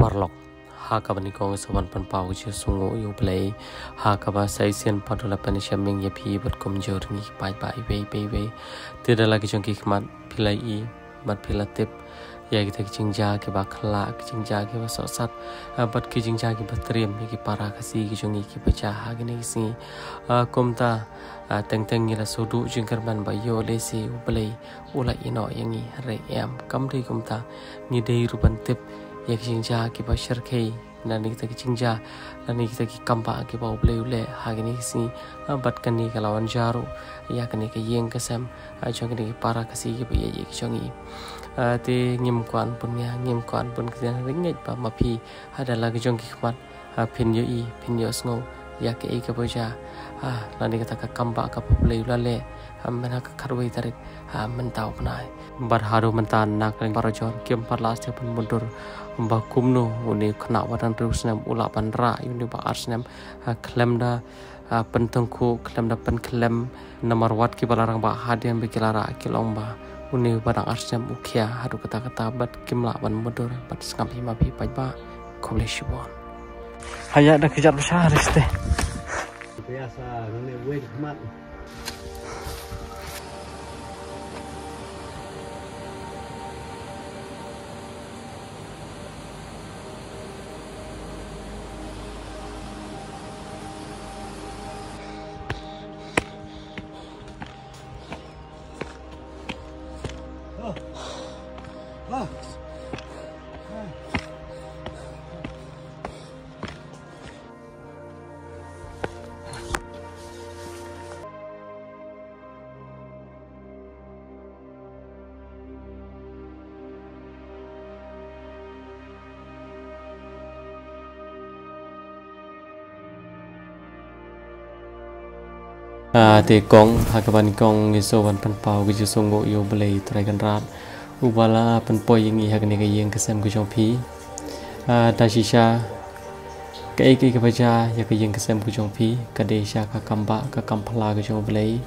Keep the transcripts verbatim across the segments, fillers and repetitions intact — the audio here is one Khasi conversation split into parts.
Paralok, ha kaba nyngkong sa wan pynpaw ka jingsngewnguh ïa U Blei, ha kaba sa shisien pat u la pynïashem ïa phi bad kumjuh ngi paidbah iwei pa iwei. Te da la ki jong ki khmat phi la ïohi bad phi la tip ïa kita ki jingjia kiba khlah, ki jingjia kiba sohsat, ah, bad ki jingjia kiba triem ïa ki para Khasi ki jong ngi kiba jia ha kine ki sngi. Ah, kumta, ah, teng teng ngi la sngewduh jingkyrmen ba ïoh lehse U Blei u la ïehnoh ïa ngi, hynrei em, kam dei kumta. Ngi dei ruh ban tip ïa ki jingjia kiba shyrkhei, lane kita ki jingjia, lane kita ki kambah kiba U Blei u leh ha kine ki sngi. Ah, bad kane ka la wan jia ruh ïa kane ka ïing ka sem, ah, jong kine ki para Khasi kiba ïeit ïa ki jong ngi. Ah, te ngim kwah ban pynïa, ngim kwah ban pynkyndit, ngeit ba ma phi, ah, da la ki jong ki khmat, ah, phin ïohi, phin ïohsngew ïa kaei kaba jia, ah, lane kata ka kambah kaba U Blei u la leh, ah, mynta ka khatwei tarik, ah, mynta u bnai. Bad haduh mynta na ka liang para jong kim pat lah shuh ban mutdur ba kumno une u khynnah uba dang hynriew snem u lah ban rah ïa une uba ar snem, ah, khlem da, ah, pyntyngkhuh, khlem da pynkhlem, namar wat kiba la rangbah hadien ba ki la rah ki la ong ba une uba dang ar snem u khia haduh katta katta, bad kim lah ban mutdur, bad sngap hi ma phi paidbah. Khublei shibun. Haya da kjat bsa reste. Biasa ngane wei khmat. Ah, te kong, ha kaba nyngkong ngi sa wan pynpaw ka jingsngewnguh ïa U Blei Trai Kynrad, uba la pynpoi ïa ngi ha kane ka ïing ka sem ka jong phi. Ah, da shisha kaei kaei kaba jia ïa ka ïing ka sem ka jong phi, ka dei sha ka kambah ka kam phylla ka jong U Blei.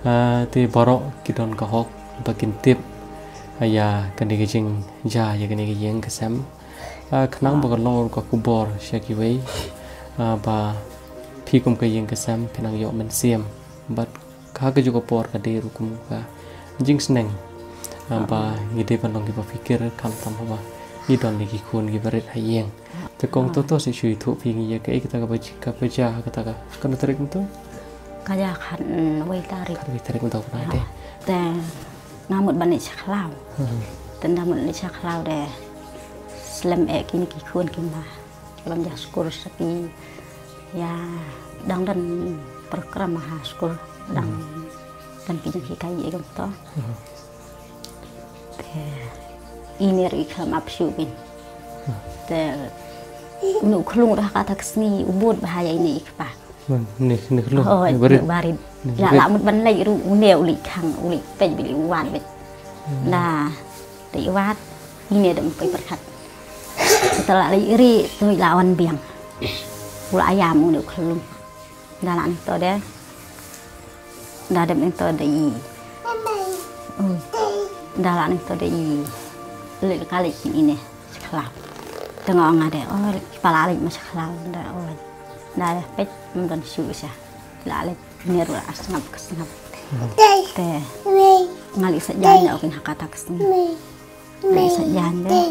Ah, te baroh ki don ka hok ba kin tip, ah, ïa kane ka jingjia ïa kane ka ïing ka sem. Ah, khnang ba ka long ka khubor sha kiwei, ah, ba phi kum ka ïing ka sem phi nang ïoh mynsiem. Bad ka, ka juh ka por ka dei ruh kum ka jingsneng, ah, ba ngi dei ban long kiba pyrkhat khamtam haba ngi don ïa ki khun kiba rit ha ïing. Te kong, to to shu ïathuh phi ïa kaei kata kaba jia, kaba jia kata ka, katno tarik mynta? Ka jia khatwei tarik. Khatwei tarik mynta u bnai te. Te nga mut ban leit sha khlaw. Hmm. Te nda mut leit sha khlaw de slem eh kine ki khun ki ma ki bym ja skul sa ki ïa dang don program ha skul, dang don ki jinghikai ïa ki to. Hmm. Te ine ruh i khlem ap shuh pyn. Hmm. Te une u khlung ruh ha kata ka sngi u bud bha ïa ine i kpa. Wan, ne, ne khlung, oh, ne barit. Ne barit. La, la mut ban leit ruh une u leit khang, u leit peit, u leit wad peit. Hmm. Da leit wad, ine da mut pyrkhat. Te la leit rieh, te la wan biang. U la ïam une u khlung. Da la ne to de. Da dep ne to de i. Hmm. Da la ne to de i. Leit ka leit kin ine. Sha khlaw. Te nga ong nga de, oh, ki pala leit ma sha khlaw, da, oh. Da, peit, ym don shuh sha. La leit, ne ruh la sngap ka sngap. Te nga leit sa jan da, oh, kin ha kata ka sngi. Leit sa jan de.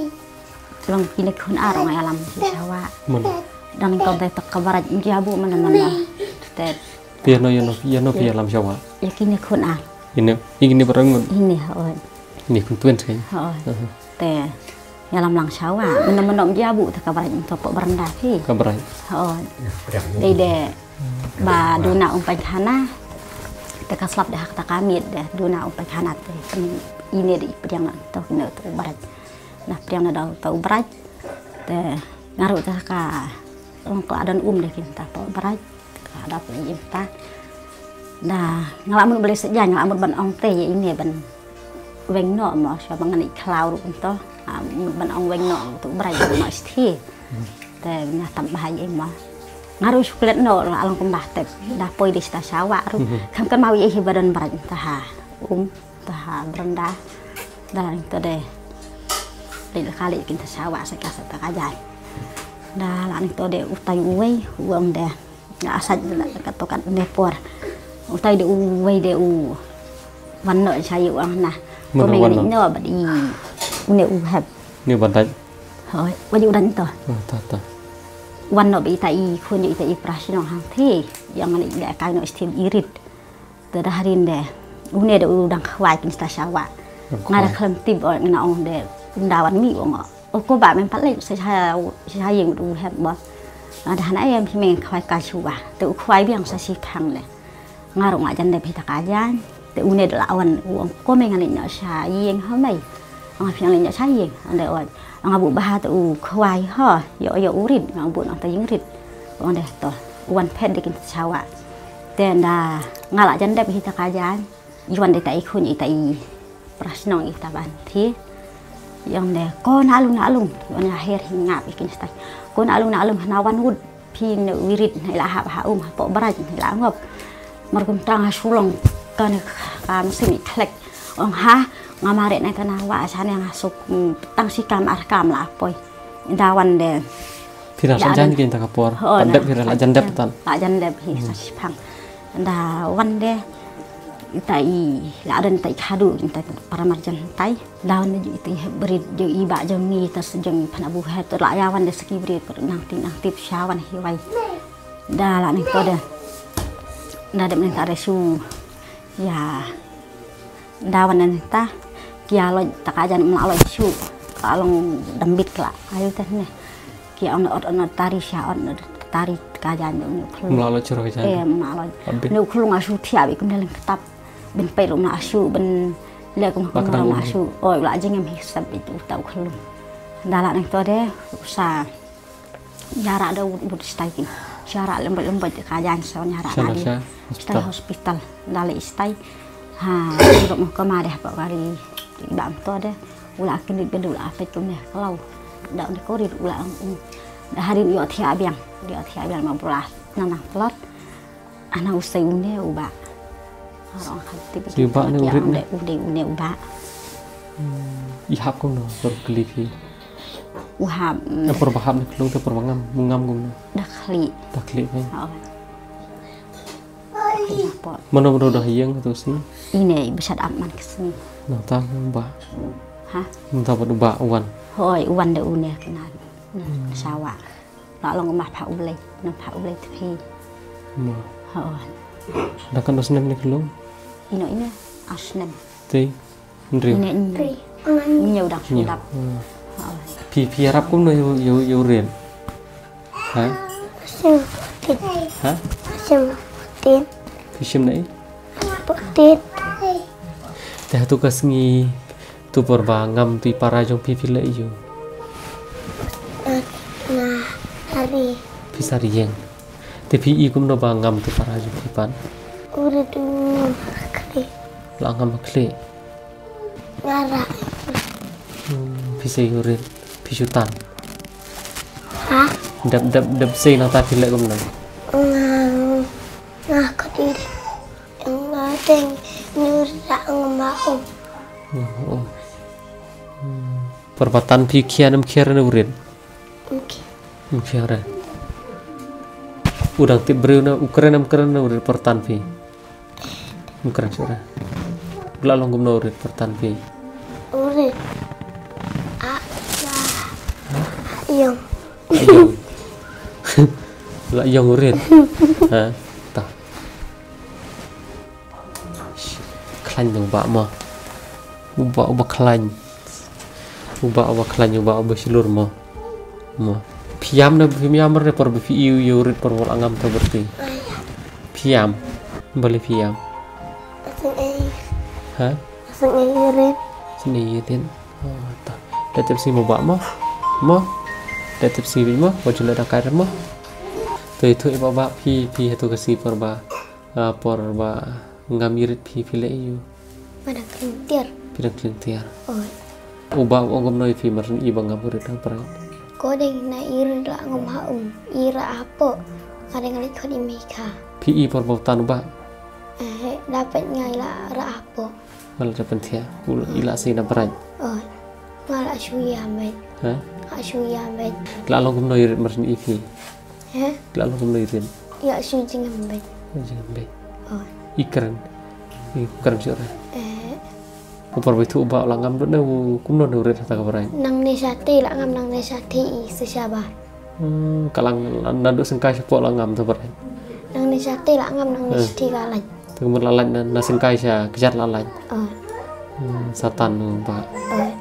Long kine khun ar nga ïalam sha wah. Dang kong te tak ka baraj, ym jia buh mana mana. Te ïa no, ïa no, ïa no phi ïalam sha wah. Ïa kine khun ar. Ine, ine barang ngut. Ine, hooid. Ine khun twins kan? Hooid. Aha. Te ïalam lang sha wah. Mynno mynno ym jia buh te ka baraj mynta hapoh baranda phi. Ka baraj. Hooid. Dei de ba duna um paikana. Te ka slap de ha kata ka miet de duna um paikana te. Ine de i pdiang na to kine to u baraj. Na pdiang na da to u baraj. Te nga ruh te ka long ka la don um de kin ta to u baraj. Ka dap ïa ïing ta. Da nga la mut ban leit sa jan, nga la mut ban ong te ïa ine ban weng noh mo, sha ba ngan ïa khlaw ruh kumto. Nga mut ban ong weng noh tu brai mo sthi. Te nga tam bha ïa ine mo. Nga ruh shu klet noh la long kumba te. Da poi dei sha ta sha wah ruh. Kham kan mau ïa hi ba don brai ta ha. Um. Ta ha branda. Da ning to de. Leit la kali kin ta sha wah sa ka sa ta ka jan. Da la ni to de utai uwei uang de. La asaj de la ka to kat ne por. Utai de uwei de u wan no sha yu ang na. Ko me ngani no ba di une u hep. Ni ba dai. Hoi, wa yu dan to. Ta ta. Wan no ba ita i khun yu ita i prashnong hang thi. Yang ni de kai no stim irit. Te da harin de. Une de u dang khwai kin sta shawa. Nga da khlem tip o ngna ong de. Unda wan mi ong. O ko ba men pat lek sa sha sha yeng u hep ba. Nga da hana em hi men khwai ka shuwa. Te u khwai biang sa shi khang le. Nga rong ajan de phi ta ka jan. Te une de la wan u ong ko men ngan lek no sha yeng ha mai. Nga phi ngan lek no sha yeng. Ande o. Nga bu ba ha te u khwai ha. Yo yo urit nga bu nang ta yeng rit. Ong de to. Wan phet de kin shawa. Te nda nga la jan de phi ta ka jan. Yuan de ta i khun i ta i prashnong i ta ban thi. Yang de ko na lung na lung. Yuan ya her hi ngap i kin stai. Ko na lung na lung na wan wut phi ne wirit ne la hap ha um ha po baraj ne la ngop. Mar kum tang ha sulong ka ne ka mesin i khlek. Ong ha nga mare ne ka na wa sa ne nga suk mm, tang si kam ar kam la poi. Da wan de. Phi la jan kin ta ka por. Pan dep phi la jan dep tan. La jan dep hi sa si phang. Da wan de. Ita i la dan ta i khadu kin ta para marjan tai. Da wan de ju ita i brit ju i ba jong ni ta se jong i phana bu het la ya wan de saki brit per nang tin nang tip sha wan hi wai. Da la ni to de. Da dep ni ta de su. Ya. Da wan ni ta. Kia lo ta ka jan ma lo su. Ka long dambit kla. Ayo te ne. Ki ong ot ot tari sha ot tari ka jan de uni u khlung. Mla lo churo ka jan. Eh, mla lo. Abit. Uni u khlung asu thia bi kum leng ktap. Ben pei lo mla asu ben le kum kum mla asu. Oi la jeng em hi sab itu ta u khlung. Da la nang to de sa yara de u stai kin. Yara lembot lembot ka jan sa yara de. Stai hospital. Da le stai. Ha, ro mo kama de pa kari. Ba to de. Ula kin di bendu la apet kum ne kalau da ni korit ula ang um da harin yo thia biang yo thia biang ma bula nang nang plot ana usai une uba arong khat ti si uba ne urit ne ude une uba. I hap kum no por klik hi. U hap. Por ba hap ne klung te por ba ngam ngam kum no. Da khli da khli. Mano mano da hiang tu si. Ine besat aman kesini. Nang ta ba. Ha? Nang ta ba wan. Hoi wan de une kena. Sawa. La long ma pha ulai, na pha ulai tphi. Ma. Hoi. Da kan dos nem ni klung. Ino ine asnem. Ti. Nriu. Ine ine. Ine udah sudap. Phi phi arap kum no yu yu yu rin. Ha? Sim putin. Ha? Sim putin. Phi sim nei? Putin. Te hatu ka sngi tu por ba ngam tu para jong phi phi le yu. Na hari. Phi sari yeng. Te phi i kum no ba ngam tu para jong phi pan. Uri tu kri. La ngam kli. Ngara. Phi sei urit, phi sutan. Ha? Dep dep dep sei nang ta phi le kum nang. Nga nga kati. Nga teng nyura ngma um. Perpatan phi kian em kian urit. Em kian. Udang tip breu na ukren em kren urit pertan phi. Mukran sura. Bla long kumno urit pertan phi. Urit. A la. Yong. Yong. La yong urit. Ha. Ta. Khlaiñ dong ba ma. Uba uba khlaiñ. Uba uba khlaiñ uba uba shlur mo. Mo. Phiam na phiam re por bi phi iu iu rit por wal angam ta berti. Phiam. Bali phiam. Asing ei. Ha? Asing ei rit. Sini iu tin. Oh, ta. Da tip si mo ba mo. Mo. Da tip si bi mo. Wajula da kai mo. Tu itu iba ba phi phi hatu kasi por ba. Ah, por ba ngam irit phi phi le iu. Padang kelintir. Padang kelintir. Oi. Uba ong ngam noi phi mar i ba ngam irit hang prai. Ko deng na irit la ngam ha um. Ira apo. Kadeng lek khon i meka. Phi i por ba tan uba. Eh, dapat ngai la ra apo. Ngal dapat thia. Ula ila si na prai. Oi. Ngal ashuya mai. Ha? Nga shu ïa beit. La long kumno ïa rit mar shen i phi? He? La long kumno ïa rit? Ïa shu jingem beit. Jingem beit. Oh. I kren. I kren shuh re. Eh. Ko por beit u ba la ngam dot ne u kumno ne u rit hata ka barai. Nangne shati la ngam nangne shati i se shaba. Hmm, ka lang naduh sengkai shapoh la ngam ta barai. Nangne shati la ngam nangne shati ka lain. Te kumno la lain na, na sengkai sha kjat la lain. Oh. Hmm, satan u ba. Oh.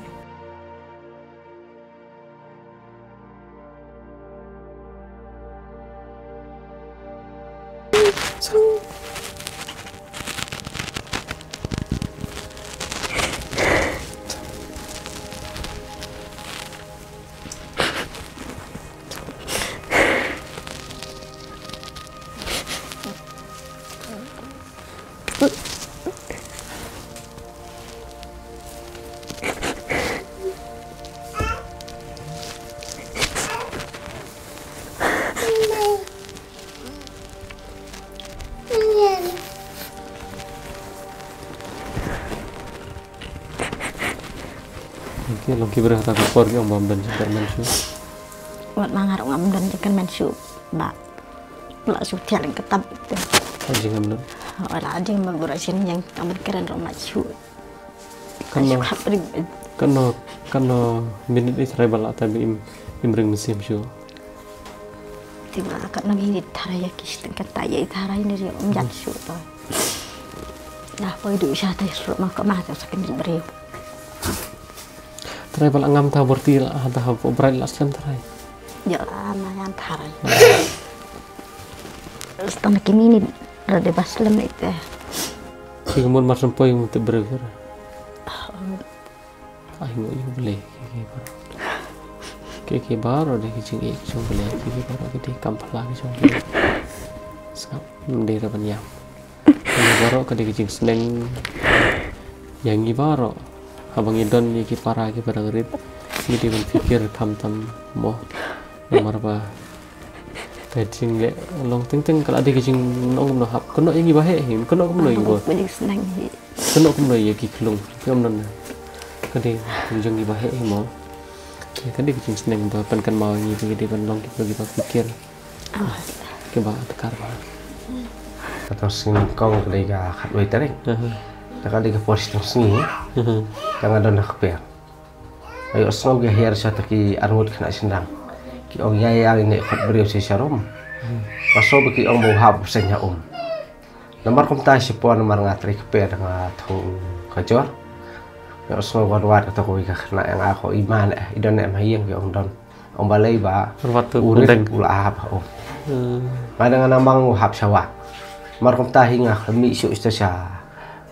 Ki long ki briew hata ka por ki ong bym don jingkyrmen shuh. Wat ma nga ruh ngam don jingkyrmen shuh ba la shu thiah lyngktab te. Ka jingkyrmen. Wala jingkyrmen bura shin yang ka ban kren ruh ma shuh. Kano, kano, kano minit i trai ba la ta bi im, im ring mynsiem shuh. Te ba kat nang hi tharai ïa ki shteng kata ïa i tharai ne ri um jat shuh to. Dah poi du sha te shuh ma ka ma te sa kin briew. Tharai ba la ngam ta borti la ha ta ha bo brai la slem tharai. Ïa la ma yan tharai. Stan ki minit ra de ba slem ni te. Ki mun mar sempoi mun te briew. Ai mo ïa u Blei ki ki baroh. Ki ki baroh dei ki jingïeit ki jong u Blei, ki ki baroh ki dei kam phylla ki jong u Blei. Sngap ym dei ra ban ïam. Ki baroh ka dei ki jingsneng ïa ngi baroh. Haba ngi don ïa ki para ki ba dang rit ngi dei ban pyrkhat kham tam mo. Namar ba Ka jingleh long teng teng ka la dei ka jingnong kumno hap. Kynnoh ïa ngi ba heh hi, kynnoh kumno ïa ngi ba. Ka jingsneng hi. Kynnoh kumno ïa ki khlung. Ki ong nang. Ka dei ka jong ngi ba heh hi mo. Ka dei ka jingsneng ba pynkynmaw ïa ngi ba ki dei ban long ki ba ki ba pyrkhat. Ki ba adkar ba. Ka tang sngewkong ka dei ka khatwei tarik. Aha. Ka dei ka por shi tangsngi. Aha. Ka nga don ha kper. Ïohsngew ki hiar sha ta ki arngut khynnah shynrang. Ki ong ïa ïa ine khot briew shi sharum. Paso ba ki ong ba u hap u seng ha um. Namar kumta shi por namar nga trei kper nga thung ka jor. Ïohsngew wat wat kata ko i ka khynnah ïa nga ko i man eh i don eh ma ïeng ki ong don. Ong balei ba u rit u la hap ha um. Nga dang nga namar u hap shawa. Namar kumta hi nga khmih shuh sha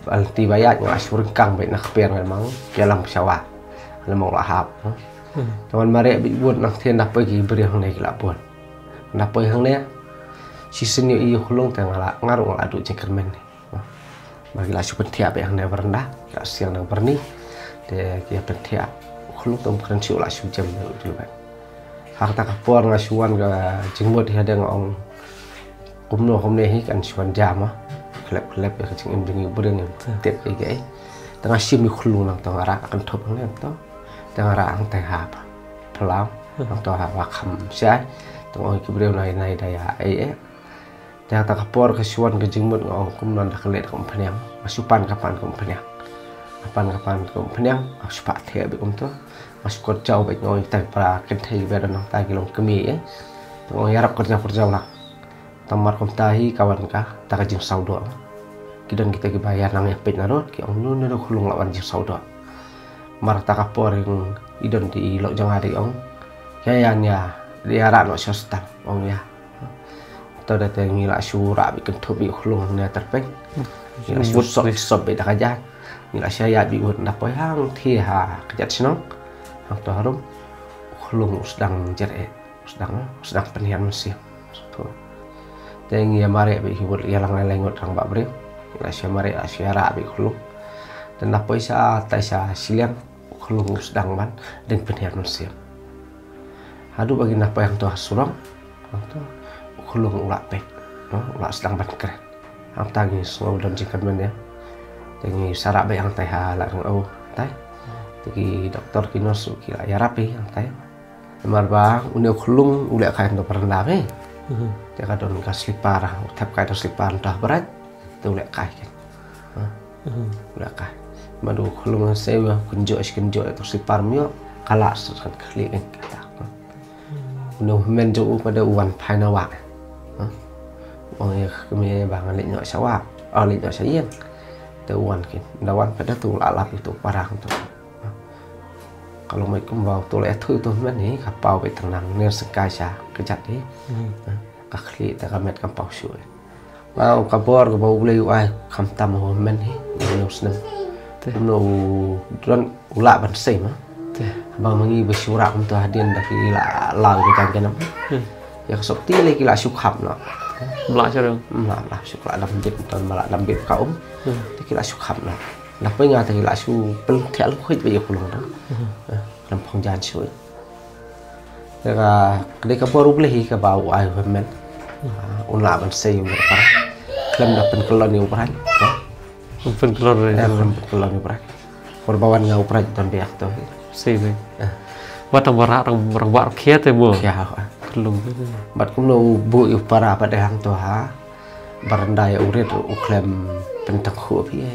Ba lynti ba ïaid nga shu ryngkang beit na kper nga mang ïalam shawa. Nga mang la hap. Tang ban mareh beit bun nangtei na poi ki briew hangne ki la bun. Na poi hangne shisien ïohi u Khlung te nga la nga ruh nga la duh jingkyrmen. Ba ki la shu pynthiah beit hangne baranda ki la siang na barni. Te ki la pynthiah u Khlung te um kren shuh la shu jem beit u dei beit. Ha kata ka por nga shu wan ka jingmut ïa dang ong kumno kumne hi kan shu wan jam ah. Khlep khlep ïa ka jingim jong u briew ngim tip ïa kaei. Te nga shim ïa u Khlung nangto nga rah kan thup hangne nangto. Te nga rah hangtai ha phyllaw nangto ha ba kham shai. Te nga ong ïa ki briew nai nai da ïa ei ei. Te kata ka por ka shu wan ka jingmut nga ong kumno da ka leh da ka umphniang. Nga shu pan ka pan ka umphniang. Nga pan ka pan ka umphniang nga shu pah thiah beit kumto. Nga shu kyrjaw beit nga ong ïa kita ki para kynthei kiba don nangta ki long kmie eh. Te nga ong ïarap kyrjaw kyrjaw lang. Tang mar kumta hi ka wan kata ka jingsawdoh. Ki don kita kiba ïa nang ïa peit na rud ki ong nu nu u Khlung la wan jingsawdoh. Mar kata ka por i don i lok jong nga dei ong ïa ïa ïa ïa rah noh sha hospital ong ïa. To da te ngi la shu rah beit kynthup beit u Khlung hangne tyrpeng. Ngi la shu sop sop beit da ka jaiñ. Ngi la shu ïaid beit wut na poi hangtei ha ka jait shnong. Hangto harum u Khlung u sdang jer eh. U sdang, u sdang pynhiar mynsiem. Te ngi ïa mareh beit hi wut ïa lang lai lai ngut rangbah briew. Ngi la shu mareh la shu ïa rah beit u Khlung. Te na poi sha tai sha shiliang u Khlung u sdang ban dang pynhiar mynsiem. Haduh ba ngi na poi hangto ha surok hangto u Khlung u la peit, u la sdang ban kren. Hangta ngi sngew don jingkyrmen ïa. Te ngi sa rah beit hangtai ha la rung au tai. Te ki doktor ki nurse ki la ïarap hi hangtai. Namar ba une u khyllung u leh kai hangto baranda, eh. Te ka don ka slipar, u thep kai da slipar hangto ha bret. Te u leh kai, eh. U leh kai. Madu khyllung se wa kynjoh shi kynjoh to slipar myo. Ka lah sat kan khlieh kan kata. Une u hynmen jong u pat de u wan phai na wah. Ong ïa ka kmie ba nga leit noh sha wah. Ah, leit noh sha ïing. Te u wan kin. Da wan pat de to u la lap ïa uto u para hangto. Ka long beit kumba uto u la ïathuh ïa uto u hynmen hi, ka paw beit tang nang, ne sngewsih sha ka jait hi. Ka khlieh te ka met kam paw shuh. Nga ong ka bor kaba U Blei u ai khamtam ha u hynmen hi, ne u snem. Kumno u don u lah ban sei ma. Haba ma ngi ba shu rah kumto hadien da ki la law ka jaiñ ka nam. Ïa ka sopti lei ki la shu khap noh. Mla sha rong. Mla, mla shu la dam bit, ton ma la dam bit ka um. Te ki la shu khap noh. Nang pynïaid te ki la shu pynthikna lem khuid ba ïa khulung dang. Lam phong jan shu. Te ka dei ka bor U Blei hi kaba u ai u hynmen. Un lah ban sei u para. Khlem da pynkyllon ïa u briew. Pynkyllon ïa u briew. Khlem pynkyllon ïa u briew. Por ba wan nga u briew don biang to. Sei beit. Wat tang ba rah rang rang ba khia te mo. Khia ha. Khlem. Bad kumno u buh ïa u para pat de hangto ha. Baranda ïa u rit u khlem pyntang khu phi.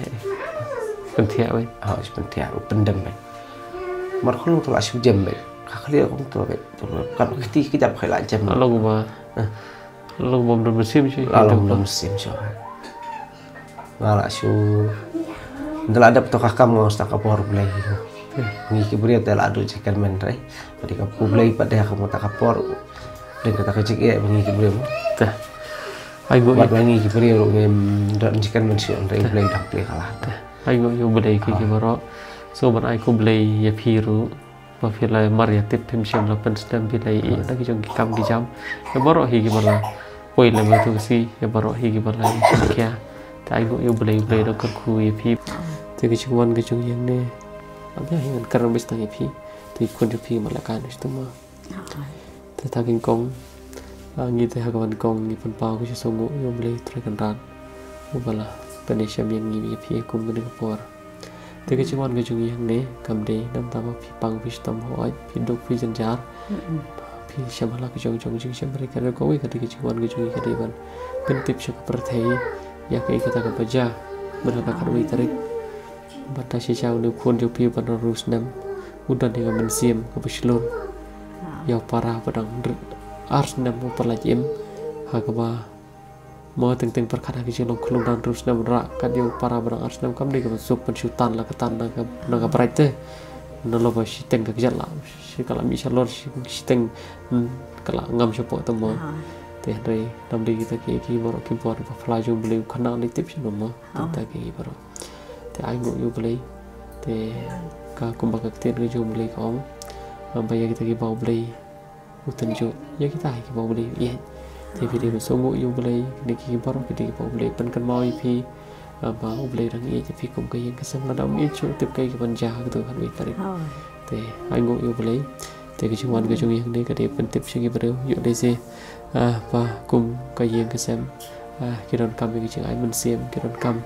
Pynthiah beit. Ha, pynthiah u pyndem beit. Mar khulu to la shu jem beit. Ka khlieh kumto beit. Ka kti ki jap khai la jem. Long ba. Long bom don mynsiem shu. Long bom don mynsiem shu. Nga la shu. Nda la dep to ka kam nga sta ka bor Blei. Ngi ki briew te la du chicken men rai. Padi ka pu Blei pat de ka mo ta ka por. Deng kata ka jingeh ba ngi ki briew. Te. Ai nguh ïa. Ba ngi ki briew ruh ngim don chicken men shu rai Blei dang Blei ka la. Te. Ai nguh ïa U Blei ki ki baroh. So ban ai khublei ïa phi ruh. Ba phi la mar ïa tip phim shym la pynstem phi la ïa da ki jong ki kam ki jam. Ïa baroh hi ki ba la poi lem ha tu ka sngi, ïa baroh hi ki ba la ïa shim khia. Te ai nguh ïa U Blei, U Blei da kyrkhu ïa phi. Te ka jingwan ka jong ïing ne. Ap ïa hi ngan kren beit tang ïa phi. Te khun jong phi ma la kan beit tang ma. Te ta king kong. Ngi te ha ka wan kong ngi pynpaw ka jingsngewnguh ïa U Blei Trai Kynrad. U ba la pyni shem ïa ngi ïa phi kum kane ka por. Te ka jingwan ka jong ngi hangne kam dei namar ba phi pang phi shitom hooid phi duk phi jynjar. Phi shem ha la ka jong jong jingshem re ka re kawei ka dei ka jingwan ka jong ngi ka dei ban pyntip sha ka pyrthei ïa kaei kata kaba jia. Mynta ka khatwei tarik bad ta shisha une u khun jong phi ba don ar snem u don ïa ka mynsiem kaba shlur. Ïa u para ba dang ar snem u pynlait im ha kaba Mo teng teng pyrkhat ha ki jinglong khlung dang ar snem ra kat ïa u para ba dang ar snem kam dei kaba suk ban shu tan la ka tan na ka na ka bright te. Na lo ba shiteng ka kjat la shi ka la mih shalor shiteng ka la ngam shapoh te mo. Te hynrei nam dei kita ki ki baroh ki bor ba phylla jong Blei u khana lei tip shalom mo. Tang ta ki baroh. Te ai nguh ïa U Blei. Te ka kumba ka ktien ka jong Blei ka ong. Ba ïa kita ki ba U Blei u tynjuh ïa kita hi kiba U Blei u ïeit. Te phi dei ban sngewnguh ïa U Blei kine ki baroh ki dei kiba U Blei pynkynmaw ïa phi. Ba U Blei dang ïeit ïa phi kum ka ïing ka sem lada um ïeit shuh tip kaei kaban jia ha katu ka khatwei tarik. Te ai nguh ïa U Blei. Te ka jingwan ka jong ngi hangne ka dei pyntip sha ki briew ïoh lehse ba kum ka ïing ka sem ki donkam ïa ka jingai mynsiem ki donkam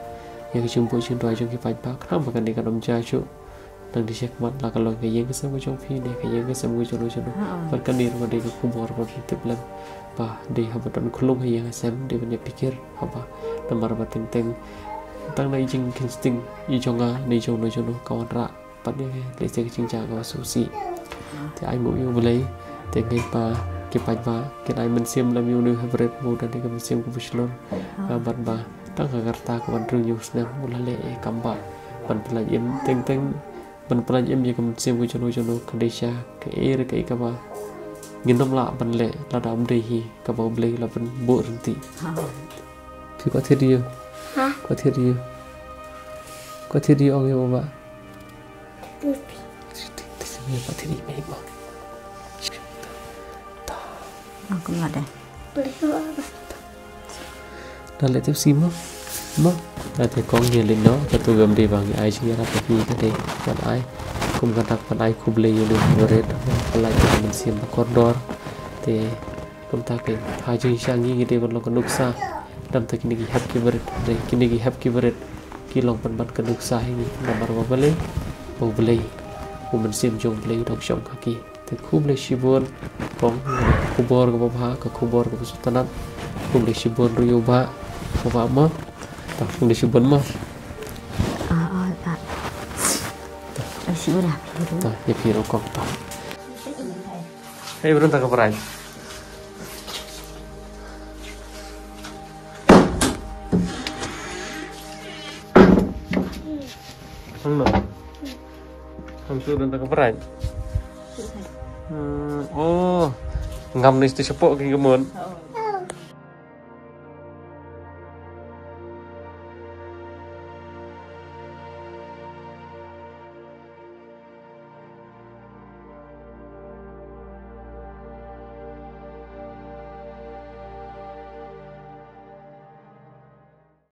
ïa ka jingbuh jingduwai jong ki paidbah khnang ba kane kan ym jia shuh. Nang dei shakhmat la ka long ka ïing ka sem ka jong phi ne ka ïing ka sem ka jong u jong u. Bad kane ruh ka dei ka khubor ba phi tip lem ba dei haba don khlung ha ïing ha sem dei ban ïa pyrkhat haba namar ba teng teng tang na i jingkheiñ sting i jong nga ne jong u jong u ka wanrah bad ne lehse ka jingjia ka ba sngewsih. Te ai nguh ïa U Blei te ngeit ba ki paidbah kin ai mynsiem lem ïa une u hynrei ba u don ïa ka mynsiem kaba shlur bad ba tang ka rta ka wan rung ïa u snem u la leh ïa kam ba ban pynlait im teng teng. Ban pynlait im ïa ka mynsiem ka jong u jong u ka dei sha kaei re kaei kaba ngin ym lah ban leh lada ym dei hi kaba U Blei u la pynbuh ryntih. Phi kwah thied ïa u? Kwah thied ïa u? Kwah thied ïa u ong ïa u ba. Kwah thied ïa u ba. Ong kumno de. Nang leh tip si mo. Mo. Nga te kong ngi leit noh katu kam dei ba ngi ai jingïarap ïa phi ka dei ban ai kum ka dak ban ai khublei ïa u Blei ba rit ba pynlait ïa ka mynsiem ba kordor. Te kumta kein ha jingshisha ngi ngi dei ban long ka nuksa. Namar kine ki hep ki barit, kine ki hep ki barit ki long ban ban ka nuksa ha ngi namar ba balei ba U Blei u mynsiem jong U Blei u dang shong ha ki. Te Khublei shibun. Kong, ka khubor kaba bha, ka khubor kaba sngewtynnat. Khublei shibun ruh ïa u bah. Ka bah mo. Ta, khublei shibun mo. Ah, oh, ta. Khublei shibun lah. Ta, ïa phi ruh kong ta. Hei, brun ta ka brai. Hang no. Hang tu brun ta ka brai. Hmm, oh. Ngam ni sti shapoh ki kemon.